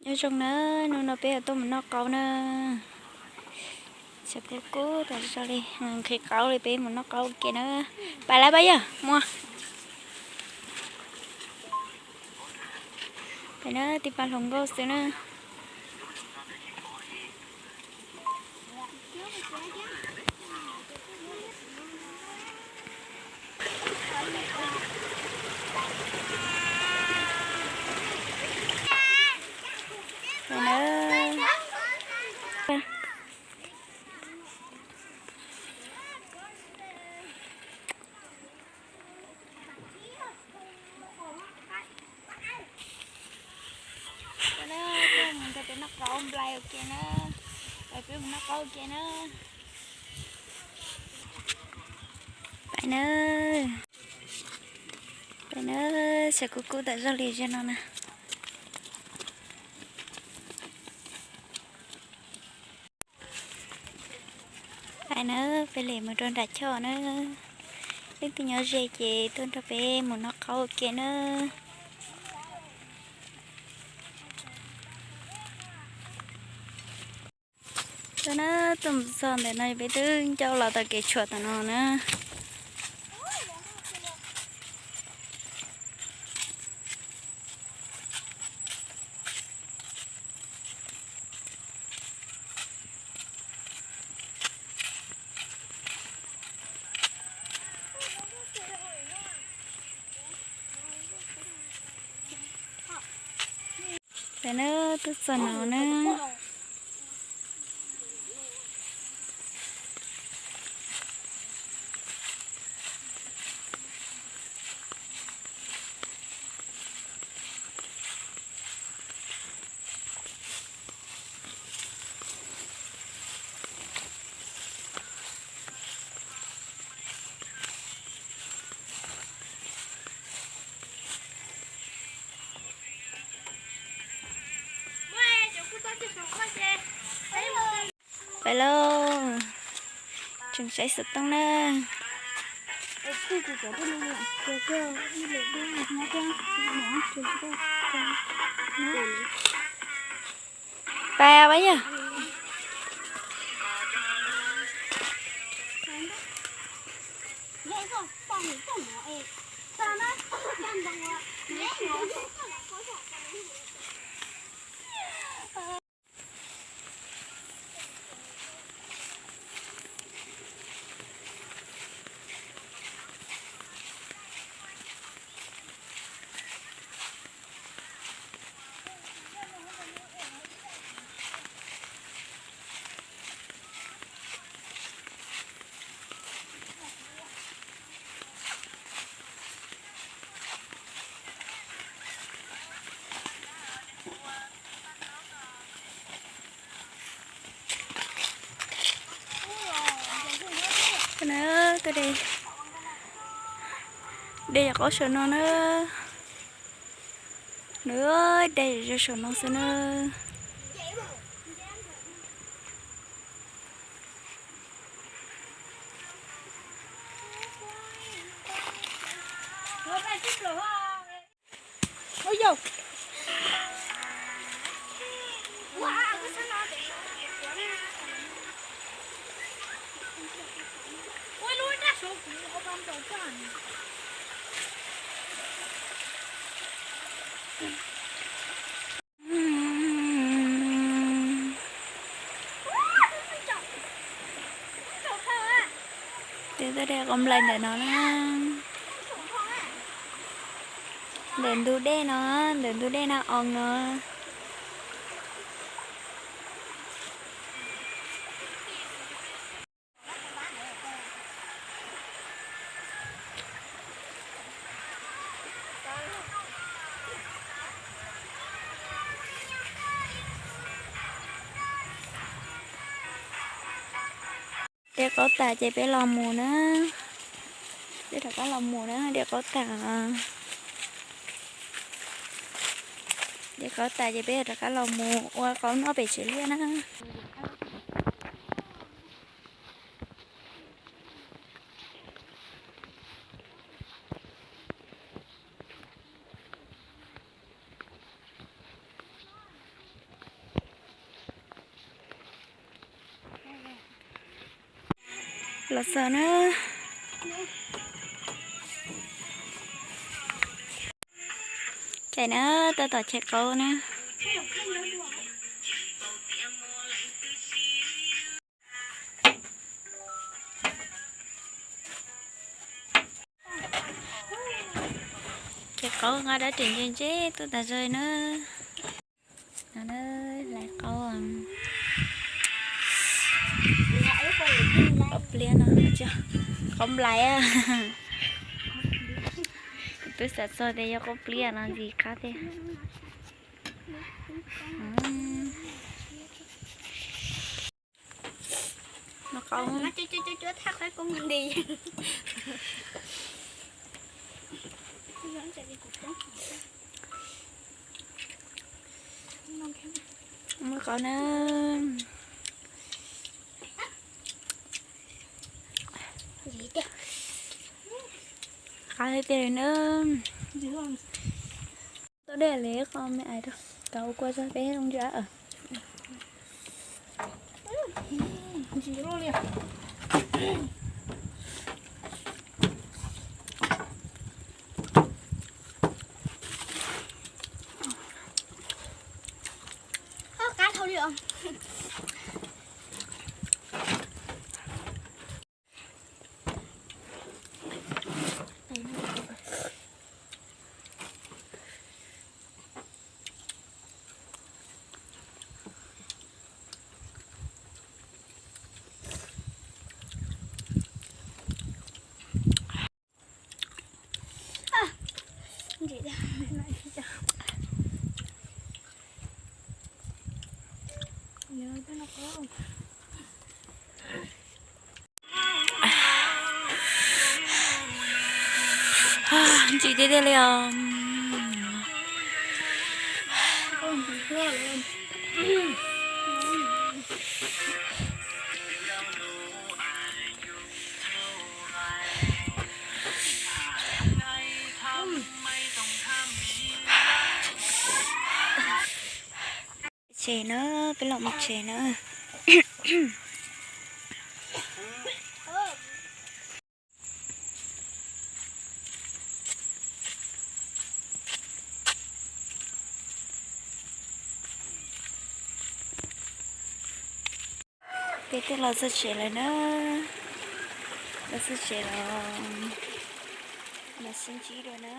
Nyob zoo na, hnub no peb yuav tuaj mus noj qaub na. Xyov puas kub tas zog li, nqhis qaub li, peb mus noj qaub ua ke na. Pais lawm Paj Yawg, mus. Pais na, tib pab hluas nkauj xwb na. Peb mus nrog peb noj qaub nplai ua ke na. Peb mus noj qaub ua ke na. Pais na. Pais na, xyov kub kub tas zog li zaum no na. Pais na, peb lem mus rau nram choj na. Leej twg nyob ze ces tuaj nrog peb mus noj qaub ua ke na. Tuaj na, tuaj mus txog ntawm no peb twb ncauj los tau kev tshuam tom no na. Peb na, twb txog no na. Peb lauj, tseem saib xov tooj na. Pais Paj Yawg. Tuaj de, de yam qaub saum no na. Nws de yam saum no xwb na. Ces tuaj de qaub nplai ntawm no na. Ntawm ntug dej no, ntawm ntug dej no oo no. De qaub tas ces peb los mus na. Peb rov qab los mus na, de qaub tas. De qaub tas ces peb rov qab los mus ua qaub noj pem tsev liaj na. Los txog na. Ces na, tab tom chais qaub na. Ces qaub nqa dab tseem ntse ntse tuaj tas zog na. No na, hlais qaub, qaub pliab no, qaub nplai. Twb xav txog tias yog qaub pliab no ntxim qab thiab. No qaub. Muab qaub na. Qab tiag tiag li na. Tau dej li qhov me ais rau. Kav ua kua tso peb zoo ntsia. Qab dhau li os. Ntxim tiag tiag li os. Tsev na, peb los mus tsev na. Peb twb los txog tsev lawm na. Los txog tsev los, los sib ntsib dua na.